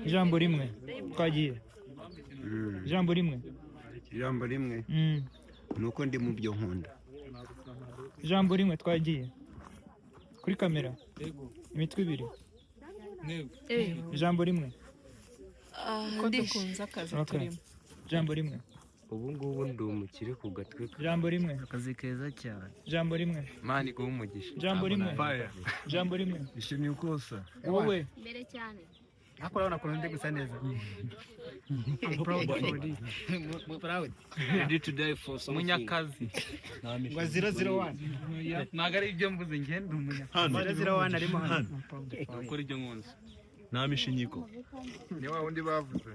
Ijambo rimwe, twagiye. Ijambo rimwe. Ijambo rimwe ni uko ndi mu byo nkunda. Ijambo rimwe, twagiye kuri kamera, imitwe ibiri. Ijambo rimwe. Ko dukunze akazi Okay. turimo. Ijambo rimwe. Ubu ngubu ndi umukire ku gatwe. Ijambo rimwe. Akazi keza cyane. Ijambo rimwe. Imana iguhe umugisha. Ijambo rimwe. Ijambo rimwe. Ishimye uko usa. Wowe. Mbere cyane. Ariko urabona ukuntu ndi gusa neza. I'm proud for this. Ready to die for something. Munyakazi. Ngo 001. Ntabwo ari ibyo mvuze, ngende umunyakazi. 001 arimo hano. Gukora ibyo nkunze. Nta mishinyiko. Ni wa wundi bavuze.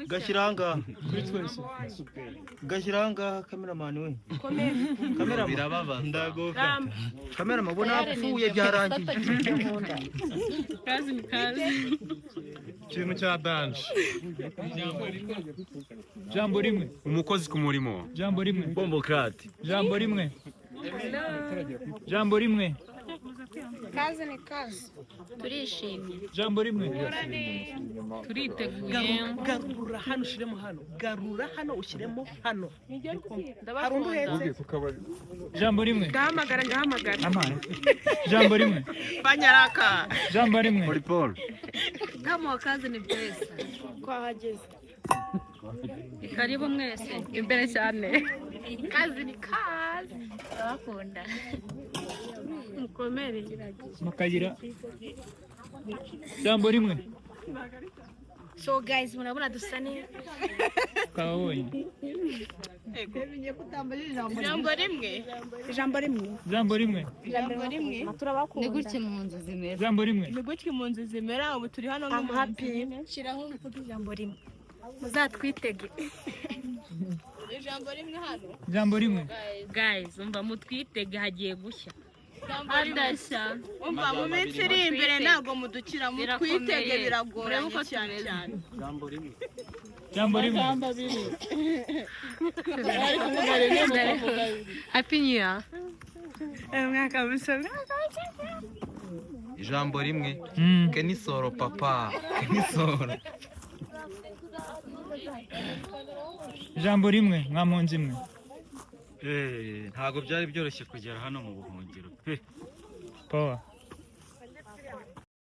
Gashyira ahangaha. Kuri twese. Gashyira ahangaha, cameraman we, cameraman. Birababaza. Ndagufata, cameraman. Ubona apfuye, byarangiye. Kazi ni kazi. Ikintu cya danger. Ijambo rimwe. Umukozi ku murimo. Ijambo rimwe. Bombocrat. Ijambo rimwe. Ijambo rimwe. Kazi ni kazi. Turishimye. Ijambo rimwe. Turiteguye. Garura hano ushyiremo hano, garura hano ushyiremo hano. Hari undi uhetse. Ijambo rimwe. Ndahamagara, ndahamagara. Amaye. Ijambo rimwe. Banyaraka. Ijambo rimwe. Paul Paul. Kama kazi ni pesa. Twahageze. Karibu mwese. Imbere cyane. Kazi ni kazi. Ndabakunda. Mukomere. Mukagira ijambo rimwe. So guys, murabona dusa neza. Twababonye. Ijambo rimwe. Ijambo rimwe. Ijambo rimwe. Ijambo rimwe. Ni gutya mu nzu zimera. Ijambo rimwe. Ni gutya mu nzu zimera, ubu turi hano. I'm happy. Shiraho mvuga ijambo rimwe. Muzatwitege. Ijambo rimwe hano. Ijambo rimwe. Guys, umva, mutwitege, hagiye gushya, hadashya. Umva, mu minsi iri imbere ntabwo mudukira, mutwitege, biragoranye cyane cyane. Ijambo rimwe. Happy New Year. Umwaka mushya. Ijambo rimwe. Kenisoro papa, Kenisoro. Ijambo rimwe, mwa mpunzi mwe. Ntabwo byari byoroshye kugera hano mu buhungiro pe. Power.